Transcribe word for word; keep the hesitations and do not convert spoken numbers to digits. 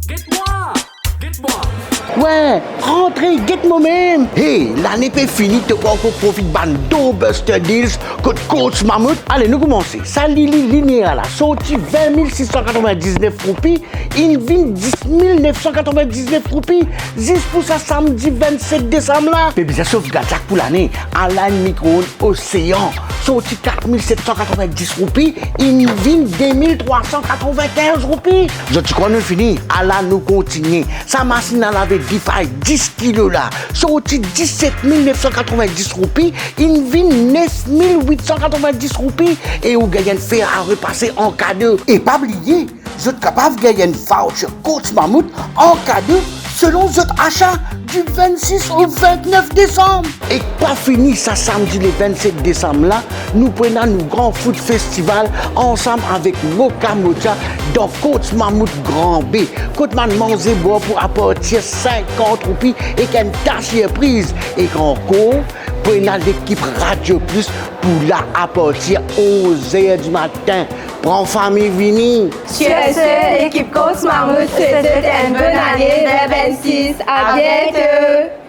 Get mwa! Get mwa! Wey, rantre, get momem! Hey, lane pe fini, to pa ankor profit bann doorbuster deals kot Courts Mammouth? Ale, nou koumanse. Sa lili linea la sorti vin mil sis san katrovin-diznef roupi, inn vinn dis mil nef san katrovin-diznef roupi, zis pou sa samdi vennset desam la. Pe bizin sof gadyak pou lane, ala enn mikroond Océan, sorti kat mil set san katrovin-dis roupi, inn vinn de mil trwa san katrovin-kinz roupi. Zot ti krwar nou fini? Ala nou kontigne. Sa masinn a lave Defy dis kilo la, sorti diset mil nef san katrovin-dis roupi, inn vinn nef mil wit san katrovin-dis roupi, e ou gagn enn fer a repase an kado. E pa bliye, zot kapav gagn enn voucher Courts Mammouth an kado selon zot asa di vennsis o vintnef desam. E pa fini, sa samdi le vennset desam la, nou pou ena nou gran food festival ansam avek Moka Mocha dan Courts Mammouth Gran Be, kot bann manze bwar pou apartir sinkant roupi ek enn ta sirpriz. Ek ankor, pou ena lekip Radio Plus pou la apartir onz er dimatin. Pran fami, vini! Sur ce, l'équipe Courts Mammouth te souhaite une bonne année deux mille vingt-six. À bientôt.